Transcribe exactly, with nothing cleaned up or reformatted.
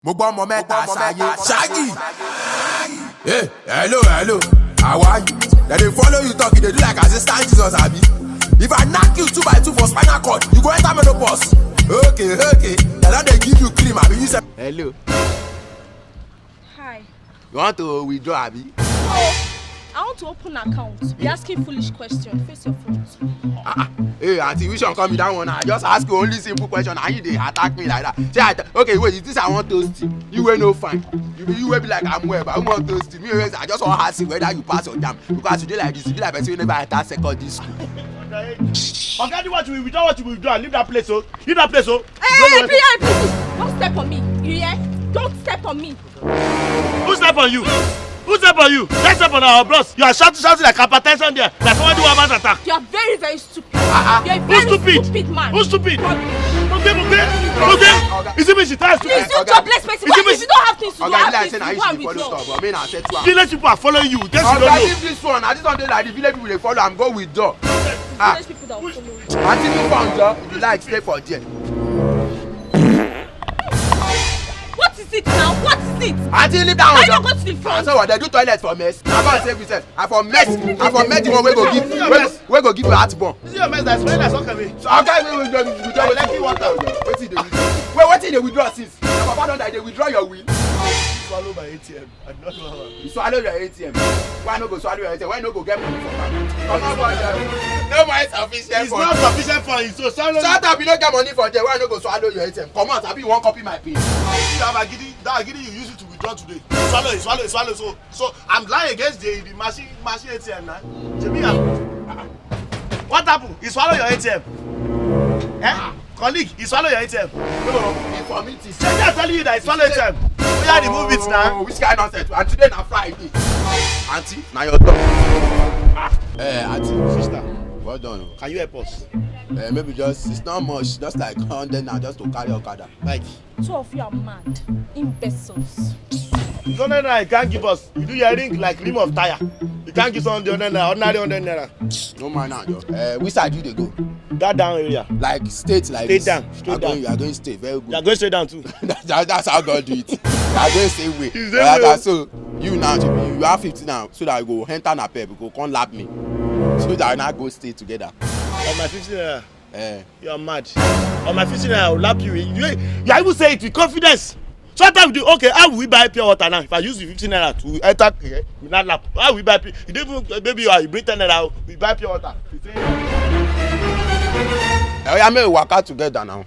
Gbogbo ọmọ mẹ́ta ṣayé. Shaggy. Hey, hello, hello. How are you? Dem dey follow you talk, you dey do like assistant Jesus, abi? If I knock you two by two for spinal cord, you go enter menopause. Okay, okay. Dem don dey give you cream, abi? You say hello. Hi. You want to withdraw, abi? I want to open account. Be asking foolish question. Face your front. Ah, ah. Hey, auntie, which one come be that one? I just ask you only simple question, and you dey attack me like that. Say I t- okay, wait. Is this I want toast you? You wey no fine. You be you wey be like I'm well, but I want toast you. Me wey I just want ask you whether you pass your jam, because you dey like this, you be like person wey never enter secondary school. Oga, do what you will withdraw, what you will withdraw. Leave that place, oh. Leave that place, oh. Hey, hey, hey, P I, please, don't step on me. You hear? Don't step on me. Who step on you? Who step on you? Let's step on our bros. You are shouting, shouting like hypertension there. Like somebody who has attack. You are very, very stupid. Uh-uh. You're a very stupid man. Who's stupid? Who's stupid? Mugbe, mugbe, mugbe. Is it me she tries to? Please, you jobless person. Why, if you don't have things to do, have things to do, go and withdraw. Village people are following you. Just you don't know. Leave this one. I just don't like the village people they follow. I'm go withdraw. Ah. Village people that will follow you. Auntie, move on, Joe. If you like, stay for there. What is it now? What is it? Auntie, leave that one. Are you not going to the front? So what? They do toilet for mess. I can't save myself. I for mess. I for mess the one wey go give. Wey go, wey go give you heartburn. This is your mess. That's why that's okay. So our guy wey we go we go let you water. Wetin dey withdraw? Wait, wetin dey withdraw since? Your papa don die. Dey withdraw your will. Swallow my A T M. I don't know how. You swallow your A T M. Why no go swallow your A T M? Why no go get money for bank? Come on, boy. No more sufficient. It's not sufficient for you. So swallow. Shut up! You no get money for there. Why no go swallow your A T M? Come out. Abi you wan copy my pin? You have agidi. That agidi you use it to withdraw today. Swallow it. Swallow it. Swallow it. So, so I'm lying against the, the machine, machine A T M now. Jimmy, what happened? You swallow your A T M. Eh? Colleague, you swallow your A T M. No, informative. Check, I'm telling you that you swallow A T M. We are the movies now. Oh, which kind of nonsense? And today na Friday. Auntie, now your turn. Ah. Eh, auntie, sister, well done. Can you help us? Eh, maybe just, it's not much, just like hundred now, just to carry okada. Like, two of you are mad. Imbeciles. Two hundred naira you can't give us. You do your ring like rim of tire. You can't give someone the hundred naira, ordinary hundred naira. No man now, Joe. Uh, which side you dey go? That down area. Like state like this. Straight down. Straight down. You are going straight. Very good. You are going straight down too. That's, that's how God do it. You are going same way. Same way. So you now, you have fifty now, so that you go enter na pep, you go come lap me, so that I now go stay together. On my fifty naira. Eh. You are mad. On my fifty naira, I will lap you. You, you are even say it with confidence. Sometimes you do, okay, how will we buy pure water now? If I use the fifty naira to enter, okay, we not lap. How will we buy pure? You don't even, maybe you are, you bring ten naira, we buy pure water. You say, oh yeah, make we waka together now.